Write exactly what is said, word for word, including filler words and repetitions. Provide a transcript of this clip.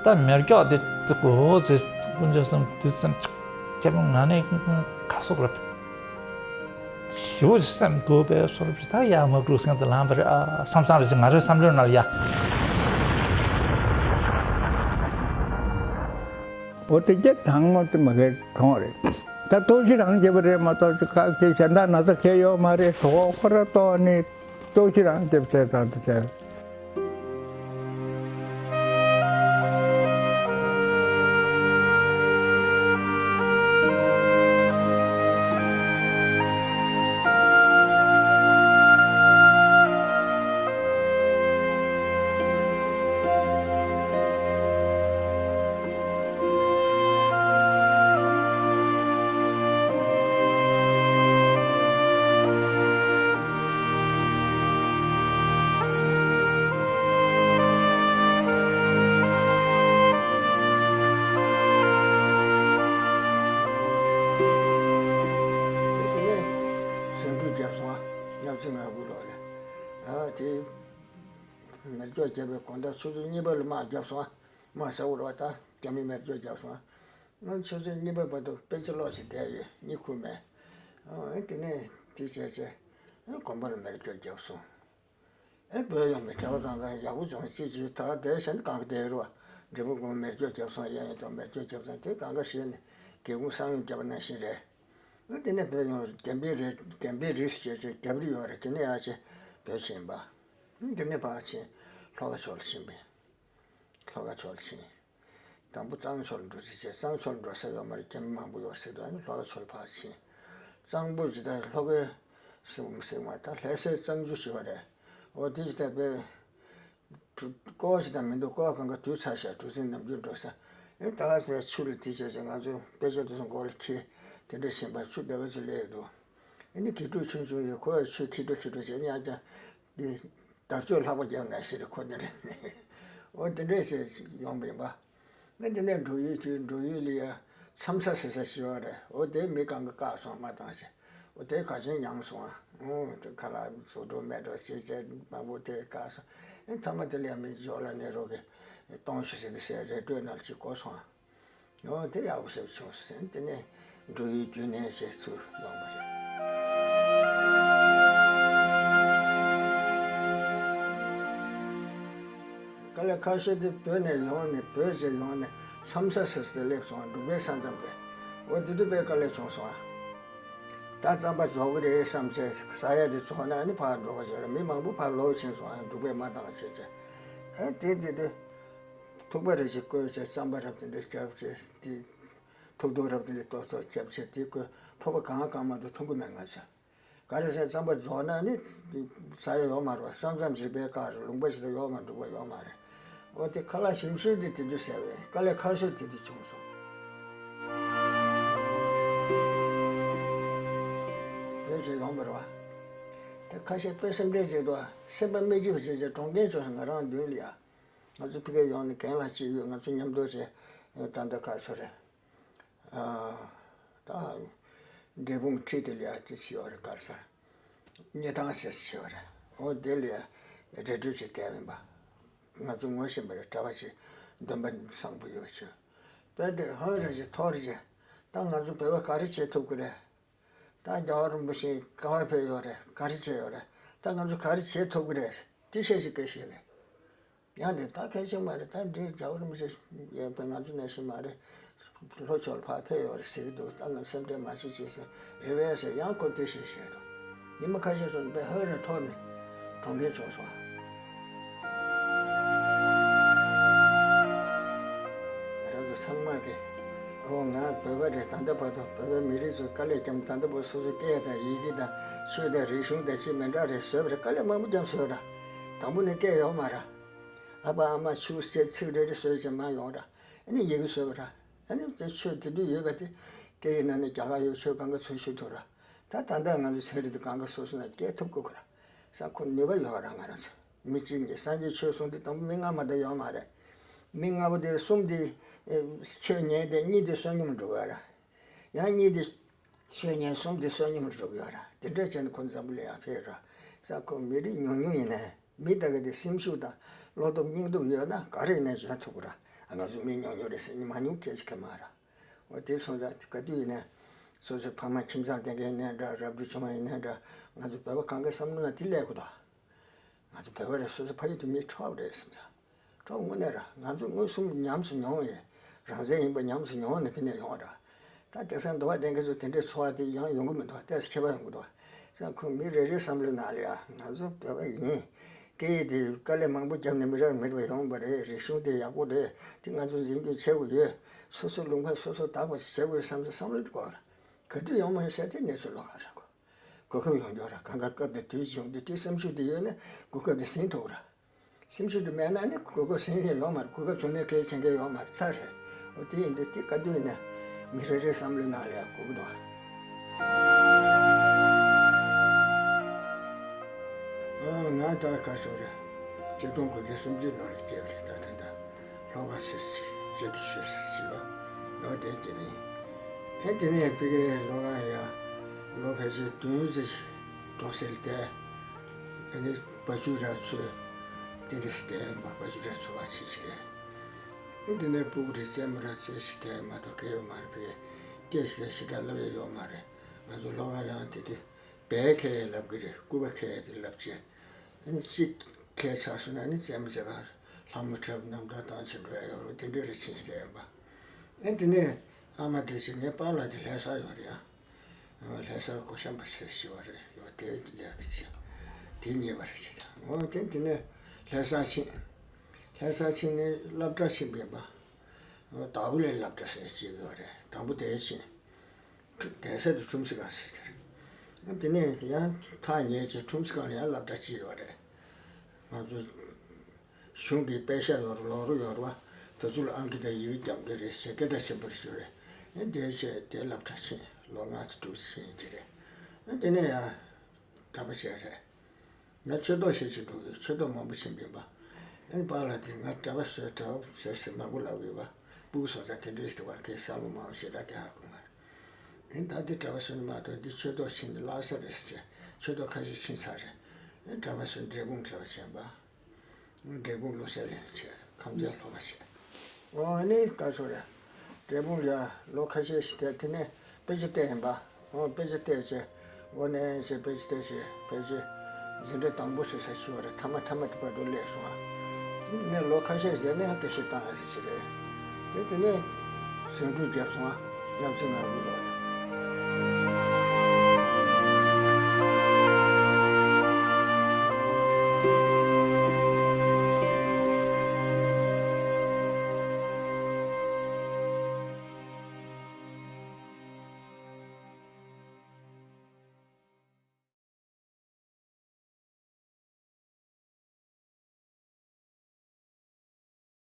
ད་མེ་སྒྱོགས་དེ་ཙི་གོ་ཙི་ཀུན་སྤྱོད་སེམས་དེ་ཙམ་ཁྱེད་པ་ང་ནས་ཁ་སོག་རབ་ཞིའུ་སེམས་དགོས་པའི་སོར་བཞི་ད་ཡ་མ་གྲུ་སེང་དུ་ལངས་པ་རེད་ཨ་བསམ་བསམ་རེད་ཅི་ང་རོའི་བསམ་བློའི་ནང་ལ་ཡ། འོ་དེ་རྒྱ་དང་མོ་དེ་མ་གའི་གྲོང་རེད། ད་ལྟོ་ཞིག་རང་རྒྱབ་རེད་མ་གཏོགས་ཅི་ཁག་ཅིག་གཞན་དག་ན་ཚ་ཁྱེད་ཡོད་མ་རེད་ཟོ་ཁོ་ར་གཏོང་ནི་ལྟོ་ཞིག་རང་རྒྱབ་ཚད་དང་དེ་བྱས། དེ་ནས་ཟིང་འཁྲུག་བརྒྱབ་སོང་ཨ། ལྔ་བཅུ་ང་དགུ་ལོ་ལ། ཨ་དེ་མེ་སྒྱོགས་བརྒྱབ་པའི་དགོང་དག་ཆུ་ཚོད་གཉིས་པ་ལ་དམག་བརྒྱབ་སོང་ཨ། དམག་ཟ་འུར་བ་ད་རྒྱ་མི་མེ་སྒྱོགས་བརྒྱབ་སོང་ཨ། ང་ཆུ་ཚོད་གཉིས་པ་བར་དུ་དཔེ་ཆ་ཀློག་བྱས་བསྡད་ཡོད་གཉིད་ཁུག་མེད། ཨ་དེ་ནས་དེ་བྱས་བྱས་དགོན་པ་ལ་མེ་སྒྱོགས་བརྒྱབ་སོང་། ཨེ་བོད་ཡོང་བའི་བྱ་བ་གང་གང་ཡག་པོ་བྱུང་ཅི་ཅི་ད་དེ་བཞིན་གང་ག་དེ་རུ་འབྲས་སྤུངས་དགོན་མེ་སྒྱོགས་བརྒྱབ་སོང་ཡ་ཡིན་དང་མེ་སྒྱོགས་བརྒྱབ་སོང་དེ་གང་ག་ཞིག་ནས་སྒེའུ་ཁུང་གསང་ཡུམ་བརྒྱབ་པ་ནང་བཞིན་རེད། ཨ་དེ་ནས་བོད་ཡོང་རྒན་པའི་རིགས་རྒན་པའི་རིགས་སུ་བྱས་ཅིག་རྒྱབ་རི་ཡོད་རེད་དེ་ནས་ཡ་ཅེ་བོད་ཕྱིན་པ། ཨ་དེ་ནས་ཕར་ཕྱིན་ལྷོ་ཁ་ཕྱོགས་ལ་ཕྱིན་པས། ལྷོ་ཁ་ཕྱོགས་ལ་ཕྱིན། དང་པོ་གཙང་ཕྱོགས་ལ་འགྲོ་ཚེ་བྱས་གཙང་ཕྱོགས་ལ་འགྲོ་ས་ཡོད་མ་རེད་རྒན་པ་མང་པོ་ཡོད་ཟེར་དུས་ཨ་ནི་ལྷོ་ཁ་ཕྱོགས་ལ་ཕར་ཕྱིན། གཙང་པོ་ཇི་ལྟར་ལྷོ་ཁའི་སྲིན་སྲིན་མ་ད་ལྷ་སའི་གཙང་ཆུ་ཞེས་པ་རེད། འོ་དེ་ཇི་ལྟར་དཔེ། གྲུ་ཀོ་བ་ཞིག་དང་མི་འདུག་ཀོ་བ་གང་ག་དུས་ཚར་ཤག་གྲུ་གཟིངས་ནམ་རྒྱུན་འགྲོ་ས། ཨེ་ད་ག་ཟེ་ཆུ་ལ་དེ་བྱས་ཙང་ང་ཚོ་དཔེ་ཆ་དེ་ཚོ་མགོ་ལ་འཁྱེར་དེ་འདྲ་ཕྱིན་པ་ཆུ་དེ་ག་ཚོད་སླེབས་འདུག་ཨེ་ནི་གི་ཕྲུག་ཆུང་ཆུང་ཡོད་ཁོ་ཡ་ཆུ་ཁྱི་ཕྲུག་ཁྱི་ཕྲུག་བྱས་ཉག་ཀྱང་དེ་དར་ལྕོག་ལྷག་པ་རྒྱབ་ན་ཤི་རེ་ཁོ་དེ་འདྲ་ཨོ་དེ་འདྲ་བྱས་ཡོང་པ་ཡིན་པ། ཨེ་དེ་ནས་འབྲུག་ཡུལ་གྱི་འབྲུག་ཡུལ་ལ་ཡ་མཚམས་ས་ཟེར་ས་ཞིག་ཡོད་རེད་ཨོ་དེ་མི་གང་ག་བཀག་སོང་མ་བཏང་ཞེས། འོ་དེ་ག་ཅན་ཡང་སོང་ཨ། འོ་དེ་ཁ་ལག་བཟོ་འགྲོ་མེད་འགྲོ་ཞེས་བྱས་མང་པོ་དེ་བཀག་སོང་། ཨེ་མཐའ་མ་དེ་ལ་ཡང་མི་འཇོག་ལ་ནས་རོགས་ཀྱི་གཏོང་ཞུ་ཟེར་གི་ཟེར་རེ་སྤྲོད་ནང་ཅིག་གོ་སོང་ཨ། འོ་དེ་ཡག་པོ་ཞེ་པོ་བྱུང་སོང་ཟེར་དེ་ནས་འབྲུག་ཡུལ་རྒྱུན་ནས་བྱས་ཚུར་ཡོང་བ་རེད། དཀའ་ལས་ཁག་ཤོས་དེ་བོད་ནས་ཡོང་ནས་བོད་ཅེས་ཡོང་ནས་མཚམས་ས་ཟེར་སྲིད་དེ་སླེབས་སོང་འབྲུག་པའི་ས་མཚམས་དེ། འོ་དེ་དུས་དཔེ་དཀའ་ལས་བྱུང་སོང་ཨ། ད་རྩམ་པ་རྫོགས་ཀྱི་རེད་བསམ་བྱས་ཟ་ཡ་དེ་རྫོགས་ན་ཨ་ནི་ཕར་འགྲོ་བ་བྱས་ར་མི་མང་པོ་ཕར་ལོག་ཕྱིན་སོང་ཨ་འབྲུག་པས་མ་བཏང་བྱས་བྱས། ཨེ་དེ་དེ་དུས་ཐུག་པ་རེ་ཅིག་བསྐོལ་བྱས་རྩམ་པ་རབ་དེ་འདྲ་བརྒྱབ་བྱས་དེ་ཐུག་རྡོ་རབ་དེ་འདྲ་ཏོག་ཏོག་བརྒྱབ་བྱས་དེ་བསྐོལ་ཕོར་པ་གང་གང་མ་གཏོགས་འཐུང་གི་མེད་ང་ཚོ། ག་རེ་ཟེར་རྩམ་པ་རྫོགས་ན་ནི་ཟ་ཡ་ཡོད་མ་རེད་བ། ས་མཚམས་ཞིག་པའི་ཁར་ལུང་པ་ཞིག་ཏུ་ཡོད་མ་འགྲོ་གི་ཡོད་མ་རེད། འོ་དེ་ཁ་ལག་ཞིམ་ཤོས་དེ་དེ་དུས་ཟས་པས་དཀའ་ལས་ཁག་ཤོས་དེ་དུས་བྱུང་སོང་། བོད་ཅིག་ཡོང་བ་རེད་བ། དེ་ཁ་ཤས་དཔེ་སེམས་ཁྲལ་བྱེད་དོ་སེམས་པ་མི་སྐྱིད་པ་བྱེད་བྱེད་གྲོངས་རྐྱེན་བྱུང་སོང་ང་རང་མདུན་ལ་ཡ། ང་ཚོ་ཕ་གིར་ཡོང་ནས་རྒན་ལགས་གཅིག་ཡོད་ང་ཚོ་མཉམ་དུ་བྱས་ད་ལྟ་ཁ་ཤོ་རེད། ད་འབྲས་སྤུངས་ཁྲིད་དེ་ལ་ཡ་དེ་ཕྱི་བ་རེད་གར་སར་སྙེ་ཐང་ཟེར་ཕྱི་བ་རེད། འོ་དེ་ལ་ཡ་རེ་འདུན་བྱེད་བསྡད་མིན་པ། ང་ཚོ་ངོ་ཤེས་པ་རེད་གྲྭ་པ་ཞིག་འདོན་པ་བཟང་པོ་ཡོད་ཞུ། དཔེ་དེ་ཧོན་རེ་ཞིག་ཐོ་རེ་ཞིག་ད་ང་ཚོ་བོད་པ་ག་རེ་བྱེད་ཐུབ་ཀྱི་རེད། ད་རྒྱལ་བ་རིན་པོ་ཆེ་ག་བ་ཕེབས་ཡོད་རེད་ག་རེ་བྱས་ཡོད་རེད་ད་ང་ཚོ་ག་རེ་བྱེད་ཐུབ་ཀྱི་རེད་དེ་བཤད་ཞིག་སྐད་བཤད་རེད། ཡང་ནས་ད་གལ་ཆེན་མ་རེད་ད་འདི་རྒྱལ་བ་རིན་པོ་ཆེ་ཡོད་པའི་ང་ཚོ་ནང་བཞིན་མ་རེད། ལྷོ་ཕྱོགས་ལ་ཕར་ཕེབས་ཡོད་རེད་ཟེར་གྱི་འདུག་ད་ང་སེམས་ཁྲལ་མ་བྱེད་ཅེས་ཟེར་རེ་བས་ཟེར་ཡང་ཁོ་དེ་བཤད་བཤད་འདུག་ཉི་མ་ཁ་ཤས་སོང་དཔེ་ཧོན་རེ་ཐོར་ནས་གྲོངས་མཁན་བྱུང་སོང་། ང་རང་ཚོ་ཚང་མ་གི་ཨོ་ང་བོད་པ་རེད་ད་ལྟ་བར་དུ་བོད་པའི་མི་རིགས་ཚོ་དཀའ་ལས་བརྒྱབ་ད་ལྟ་བར་སོ་སོའི་སྐད་དང་ཡི་གེ་དང་ཆོས་དང་རིག་གཞུང་དང་ཅི་མི་འདྲ་རེད་བཟོས་པ་རེད་དཀའ་ལས་མང་པོ་བརྒྱབ་བཟོས་ར་དང་པོ་ནས་སྐད་ཡོད་མ་ར། ཨ་ཕ་ཨ་མ་ཆུ་ཚོད་ཚིག་རེ་རེ་བཟོས་ཅིག་མ་ཡོང་ར། ཨ་ནི་ཡི་གེ་བཟོས་པ་ར། ཨ་ནི་དེ་ཆོས་དེ་དུས་ཡོད་པ་དེ་སྐད་ཡིག་ནང་ནས་རྒྱ་གར་ཡོད་ཆོས་གང་ག་ཚུར་ཞུ་ཐུབ་ར། ད་ད་ལྟ་ང་ཚོ་ཚན་རིག་དེ་གང་ག་སོ་སོ་ནས་སྐད་ཐུབ་དགོས་ག་ར། ས་ཁོ་ནུས་པ་ཡོད་ར་ང་རང་ཚོ། མི་གཅིག་གིས་སངས་རྒྱས་ཆོས་གསུངས་དུས་དང་པོ་མི་ལྔ་མ་གཏོགས་ཡོད་མ་རེད། མི་ལྔ་པོ་དེ་གསུམ་དེ་ཆོས་ཉན་ཏེ་གཉིས་དེ་བསོད་སྙོམས་འགྲོ་གི་ར། ཡང་གཉིས་དེ་ཆོས་ཉན་གསུམ་དེ་བསོད་སྙོམས་འགྲོ་གི་ཡོད་ར། དེ་འདྲ་བྱས་ནས་ཁོ་འཛམ་བུ་གླིང་ཡར་ཕེབས་ར། ས་ཁོ་མི་རིགས་ཉུང་ཉུང་ཡིན་ནའི་མི་དག་གི་དེ་སེམས་ཤུགས་དང་བློ་སྟོབས་སྙིང་སྟོབས་ཡོད་ན་ག་རེ་ཡིན་ནའི་འཇོན་ཐུབ་གི་ར། ང་ཚོ་མི་ཉུང་ཉུང་རེད་ཟེར་ནས་མ་ཉུང་སྐད་ཅིག་གི་མ་ར། འོ་དེ་སོང་ཙང་ག་དུས་ཡིན་ནའི་སོ་སོའི་ཕ་མ་ཁྱིམ་ཚང་བསྟེན་མཁན་ཡིན་ནའི་འདྲ། རབ་ཏུ་བྱུང་བ་ཡིན་ནའི་འདྲ། ང་ཚོ་བོད་པ་གང་གའི་བསམ་བློ་ན་དེ་སླེབས་དགོས་དོ། ང་ཚོ་བོད་པ་རེད། སོ་སོ་ཕ་ཡུལ་དུ་མི་འཕྲོག་རེད་བསམ་ས། འཕྲོག་དངོས་གནས་ར། ང་ཚོ་མངོན་སུམ་ཉམས་སུ་མྱོང་ཡས། རང་བཙན་ཡིན་པ་ཉམས་སུ་མྱོང་ནས་ཕི་ནས་ཡོང་བ་ར། ད་དེང་སང་འདུལ་བ་བསྟེན་མཁན་ཚོ་དེ་འདྲའི་ཚོར་བ་དེ་ཡང་ཡོང་གི་མི་འདུག་ཏོག་ཙམ་ཁྱད་པར་ཡོང་གི་འདུག་ཙང་ཁོ་མི་རེ་རེའི་བསམ་བློའི་ནང་ལ་ཡ་ང་ཚོ་བོད་པ་ཡིན། སྐད་ཡིག་དེ་དཀའ་ལས་མང་པོ་བརྒྱབ་ནས་མི་རབས་མི་རབས་ཡོང་བ་རེད། རིག་གཞུང་དེ་ཡག་པོ་རེད། དེ་ང་ཚོ་འཛིན་སྐྱོང་བྱེད་དགོས་ཡོད། སོ་སོ་ལུང་པ་སོ་སོ་བདག་པ་ཞིག་བྱེད་དགོས་ཡོད་བསམ་ཚུལ་བསམ་བློ་དེ་གོ་ར། ག་དུས་ཡོང་མ་ཡོང་ཟེར་དེ་གནས་ཚུལ་ལོགས་ཀ་རེད་གོ། གོ་སྐབས་ཡོང་རྒྱུ་ར། གང་ག་སྐབས་དེ་དུས་བྱུང་དུས་དེ་བསམ་ཤུགས་དེ་ཡོད་ན་གོ་སྐབས་དེ་ཟིན་ཐུབ་ར། སེམས་ཤུགས་དེ་མེད་ན་ནི་གོ་སྐབས་ཟིན་ཡས་ཡོད་མ་རེད། གོ་སྐབས་བྱུང་ནས་གལ་ཆེན་གལ་ཡོད་མ་རེད། ཚར་རེད། འོ་དེ་ཡིན་དུས་དེ་ག་དུས་ཡིན་ན་མི་རེ་རེའི་བསམ་བློའི་ནང་ལ་ཡང་དགོས་ཀྱི་འདུག་ཨ། ང་ད་ག་སོ་རེད། ཆིག་སྟོང་དགུ་བརྒྱ་སུམ་ཅུ་ལོ་ལ་སྐྱེས་པ་རེད། ད་ད་ལྟ་ལྷོ་ཁ་ཆེ་ཆེ་ཆེ་དུ་ཤོད་ཤི་བ་ལོ་དེ་སྐྱེས་པ་ཡིན། ཨེ་དེ་ནས་ཕ་གིའི་ལྷོ་ཁ་ཡ་ལོ་ཕལ་ཆེར་བདུན་ཙམ་གྲོང་གསེབ་ལ་བསྡད། ཨ་ནི་བ་ཕྱུགས་ར་ཚོས་དེ་འདྲ་ཞིག་བསྡད་ཡོད་པ། བ་ཕྱུགས་ར་ཚོ་བ་ཆེ་ཞིག་བསྡད། དེ་ནས་སྤུ་གུ་རེ་རྩེད་མོ་ར་རྩེ་ཞིག་བསྡད་མ་གཏོགས་གལ་ཡོད་མ་རེད། ཕ་གིའི་སྐད་ཞིག་ལ་ཞེ་དྲག་བསླབ་ཡས་ཡོད་མ་རེད། ང་ཚོ་ལྷོ་ཁ་ཡང་དེ་དུས་བལ་ཁ་ཡས་ལབ་གི་རེད། སྐུད་པ་ཁ་ཡས་དེ་ལབ་བྱས། ཨ་ནི་གཅིག་ཁ་ཡས་ཚར་སོང་ན་ཨ་ནི་རྩེད་མོ་རྩེ་ག་ལྷ་མོ་གྲབས་རྣམ་ཐར་བཏང་བྱས་འགྲོ་ཡ་ཡོད། དེ་འདྲ་རེ་ཕྱིན་བསྡད་ཡོད་པ། ཨ་དེ་ནས་ཨ་མ་དེ་ཕྱིན་ནས་པཱ་ལགས་དེ་ལྷ་ས་ཡོད་རེད་ཨ། ལྷ་ས་གོ་ཤམ་པ་ཟེར་ཞིག་ཡོད་རེད། ཡོད་དེ་ལས་ཀ་བྱེད། དེ་ཉེ་བར་བྱེད། འོ་དེ་དེ་ནས་ལྷ་ས་ཕྱིན། ལྷ་ས་ཕྱིན་ནས་སློབ་གྲྭ་ཕྱིན་པ་ཡིན་པ། འོ་དྭགས་པོ་ལའི་སློབ་གྲྭ་ཟེར་ཞིག་ཡོད་རེད། དང་པོ་དེ་ཕྱིན། གྲུ་གདན་ས་དེ་ཁྲོམ་སྐྱིད་སྒང་ཟེར་དེ་རེད། དེ་ནས་ཡང་ཐག་ཉེ་ཆེ་ཁྲོམ་སྐྱིད་སྒང་ལ་ཡང་སློབ་གྲྭ་གཅིག་ཡོད་རེད། ང་ཚོ་གཞུང་གི་པེ་ཤ་ཡོད་རེད། ལོག་རོགས་ཡོད་རེད་པ། དེ་ཚོ་ལ་ཨང་ཀི་དང་ཡི་གེ་རྒྱབ་མཁན་རེད་ཟེར་སྐད་གྲགས་ཆེན་པོ་ཞིག་རེད། ཨེ་དེ་བྱས་དེ་སློབ་གྲྭ་ཕྱིན། ལོ་ལྔ་ཙམ་དྲུག་ཙམ་ཕྱིན་གྱི་རེད། ཨེ་དེ་ནས་ཡང་གྲྭ་པ་བྱས་རེད། ང་ཆོས་ཐོག་ཞེ་ཅིག་འགྲོ་གི་ཡོད། ཆོས་ཐོག་མང་པོ་ཕྱིན་པ་ཡིན་པ། ཨེ་པཱ་ལགས་དེ་ང་གྲྭ་པ་བཟོས་གྲྭ་པ་བཟོས་ཟེར་མང་པོ་ལབ་ཡོད་པ། སྤུ་གུ་བཟོ་ཙང་དེ་འདྲའི་ཞིག་འདུག་ག་གས་གསལ་པོ་མང་པོ་ཞེ་དྲག་གས་ཧ་གོ་མ་རེད། ཨེ་ད་འདི་གྲྭ་པ་བཟོས་ནི་མ་གཏོགས་འདི་ཆོས་ཐོག་ཕྱིན་ནི་ལྷ་ས་རེད་ཟེར། ཆོས་ཐོག་ཁ་ཤས་ཕྱིན་ཚར་རེད། ཨེ་གྲྭ་པ་བཟོས་འབྲས་སྤུངས་གྲྭ་པ་བྱས་པ། འབྲས་སྤུངས་བློ་གསལ་གླིང་བྱས། ཁམས་བྱང་སློབ་མ་བྱས། འོ་ནི་ག་ཚོད་རེད། འབྲས་སྤུངས་ལ་ལོ་ཁ་ཤས་ཤིག་བསྡད། དེ་ནས་དཔེ་ཆ་བལྟས་ཡིན་པ། འོ་དཔེ་ཆ་བལྟས་བྱས། འགོ་ནས་བྱས་དཔེ་ཆ་བལྟས་བྱས་ཕལ་ཆེར་འཛིན་གྲྭ་དང་པོ་ཟེར་ས་ཞིག་ཡོད་རེད། མཐའ་མ་མཐའ་མ་དེ་བར་དུ་སླེབས་སོང་ཨ། དེ་ནས་ལོ་ཁ་ཤས་བསྡད་ནས་སྐད་ཆ་བཏང་ཡ་རེ་བྱས་རེད། དེ་དེ་ནས་ཟིང་འཁྲུག་བརྒྱབ་སོང་ཨ། ལྔ་བཅུ་ང་དགུ་ལོ་ལ།